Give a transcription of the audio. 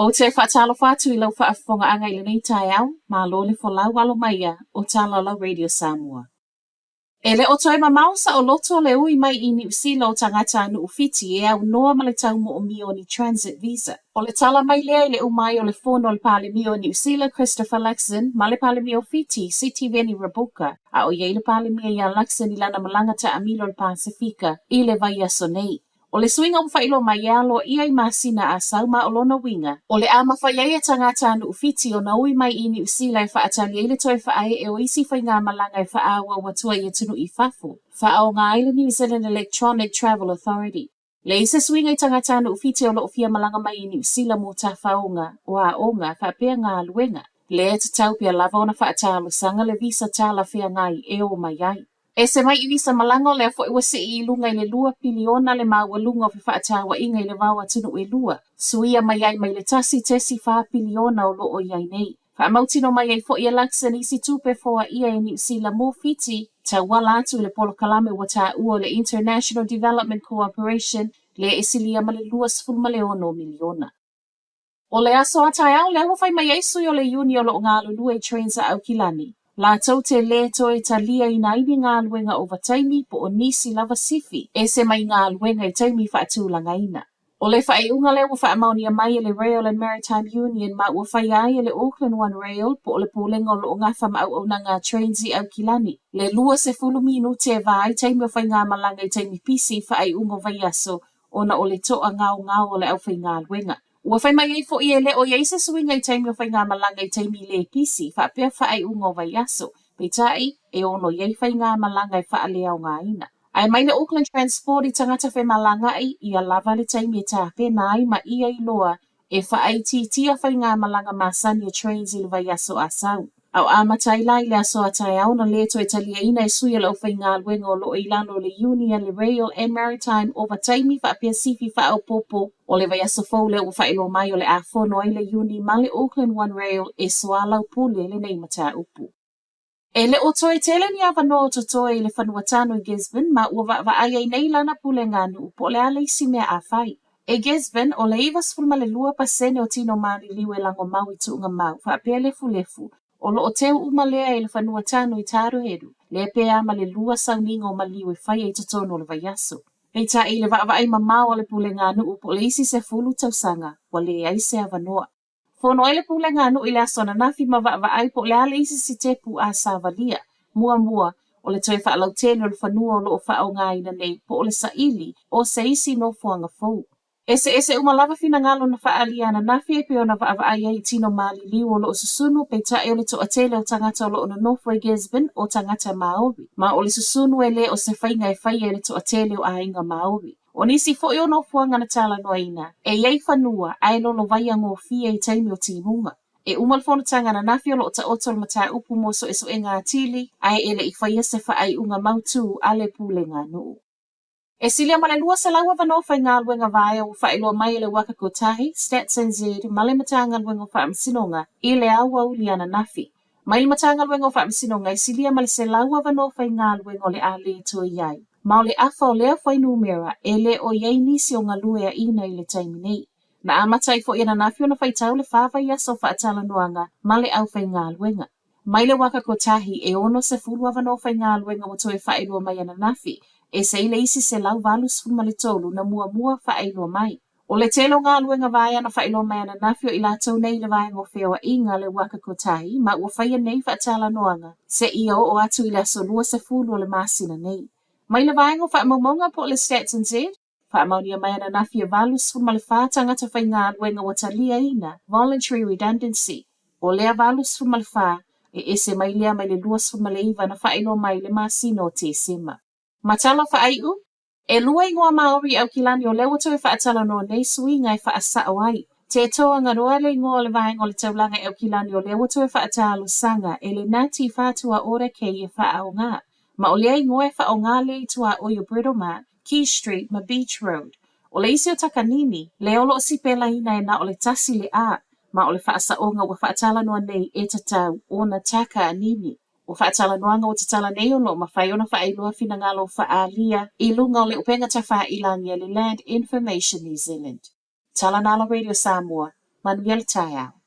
Ou te faatalofa atu i lau faafofogaaga i lenei taeao, malo le folau alo maia o Talalau Radio Samoa. E le o toe mamao saoloto le ui mai i Niu Sila o tagatanuu Fiti e aunoa ma le tau moomia o ni transit visa. O le tala mai lea i le uma ai o le fono a le Palemia o Niu Sila Christopher Luxon ma le Palemia o Fiti Sitiveni Rabuka a o i ai le Palemia ia Luxon i lana malaga taamilo i le Pasefika i le vaiaso nei. O le suiga ua faailoa mai e aloaia i masina a sau ma o lona uiga, o le a mafai ai e tagatanuu Fiti ona ui mai i Niu Sila e faatali ai le toe faaee o isi faigamalaga e faaauau atu ai i atunuu i fafo, faaaoga ai le New Zealand Electronic Travel Authority. Leai se suiga i tagatanuu Fiti o lo o fia malaga mai i Niu Sila mo tafaoga, o aoga, faapea galuega. Lea e tatau pea lava ona faatalosaga le visa talafeagai e o mai ai. Ese mai i visa malaga o lea foi ua sii i luga i le $2 piliona le maualuga o fefaatauaiga i le va o atunuu e lua, suia mai ai mai le $1.4 piliona o lo o i ai nei. Faamautinoa mai ai foi e Luxon isi tupe foaia e Niu Sila mo Fiti, tauala atu i le polokalame ua taua o le International Development Cooperation, lea e silia ma le $26 miliona. O le aso a taeao lea ua fai mai ai sui o le iuni o lo o galulue i Trains a Aukilani, latou te lē toe taliaina ai ni galuega ovataimi po o nisi lava sifi, ese mai i galuega i taimi faatulagaina. O le faaiuga lea ua faamaonia mai e le Rail and Maritime Union ma ua faia ai e le Auckland One Rail po o le pulega o lo o gafa ma auaunaga a Trains i Aukilani, le 20 minute e va ai taimi o faigamalaga i taimi pisi i faaiuga o vaiaso ona o le toagaogao o le aufaigaluega. Ua fai mai ai foi e le o i ai se suiga i taimi o faigamalaga i taimi le pisi faapea faaiuga o vaiaso, peitai e ono i ai faigamalaga e faaleaogaina. Ae mai le Auckland Transport i tagata femalagaai ia lava le taimi e tapena ai ma ia iloa e faaitiitia faigamalaga masani a Trains i le vaiaso a sau. A o amata ai la i le aso a taeao ona lē toe taliaina e sui o le aufaigaluega o lo o i lalo o le iuni a le Rail and Maritime ovataimi faapea sifi faaopoopo. O le vaiaso fou lea ua faailoa mai o le a fono ai le iuni ma le Auckland One Rail e soalaupule lenei mataupu. E le o toe tele ni avanoa o totoe i le fanua tanu i Gisborne ma ua vaavaai ai nei lana puleganuu po o le a le isi mea a fai. I Gisborne, o le 92% o tino maliliu e lagomau i tuugamau faapea lefulefu, o lo o teu uma lea i le fanua tanu i Taruheru, lea pe a ma le lua sauniga o maliu e faia i totonu o le vaiaso. Peitai i le vaavaai mamao a le puleganuu po o le isi 10 tausaga, ua leai se avanoa. Fono ai le puleganuu i le aso ananafi ma vaavaai po o le a le isi sitepu a savalia. Muamua, o le toe faalautele o le fanua o lo o faaaogaina nei po o le saili o se isi nofoaga fou. Eseese uma lava finagalo na faaalia ananafi e pei ona vaavaai ai i tino maliliu o lo o susunu peitai o le toatele o tagata o lo o nonofo i Gisborne o tagata Māori. Ma o le susunu e le o se faiga e faia e le toatele o aiga Māori. O nisi foi o nofoaga na talanoaina, e i ai fanua ae lolovaia gofie i taimi o timuga. E uma le fonotaga ananafi o lo o taoto le mataupu mo suesuega atili ae e le i faia se faaiuga mautū a le puleganuu. E silia ma le 200 avanoa faigaluega vaea ua faailoa mai e le Waka Kotahi, Stats NZ ma le Matagaluega o Faamasinoga i le aoauli ananafi. Mai le Matagaluega o Faamasinoga e silia ma le 100 avanoa faigaluega o le a lē toe i ai. Ma o le afa o lea fuainumera e le o i ai nisi o galueaina i le taimi nei. Na amata ai foi ananafi ona faitau le fa vaiaso o faatalanoaga ma le aufaigaluega. Mai le Waka Kotahi e 60 avanoa faigaluega ua toe faailoa mai ananafi, ese ai le isi 183 na muamua faailoa mai. O le tele o galuega vaea na faailoa mai ananafi o i latou nei i le vaega o feoaiga le Waka Kotahi ma ua faia nei faatalanoaga seia oo atu i le aso 20 o le masina nei. Mai le vaega o faamaumauga po o le Stats NZ, faamaonia mai ananafi e 84 tagata faigaluega ua taliaina, voluntary redundancy. O lea 84, e ese mai lea mai le 29 na faailoa mai i le masina o Tesema. Ma tala faaiu, E lua ingoa Māori i Aukilani o lea ua toe faatalanoa nei suiga e faasao ai. Te Toangaroa le ingoa o le vaega o le taulaga i Aukilani o lea ua toe faatalosaga e le Ngāti Whātua Ōrākei e faaoga. Ma o lea ingoa e faaaoga lea i tuaoi o Britomart, Key Street ma Beach Road. O le isi o Takanini, lea o lo o sipelaina e na o le tasi le A, ma o le faasaoga ua faatalanoa nei e tatau ona Takaanini. O faatalanoaga ua tatala nei o lo o mafai ona faailoa finagalo faaalia i luga o le upega tafailagi a le Land Information New Zealand. Tala Nalo Radio Samoa, Manuia le taeao.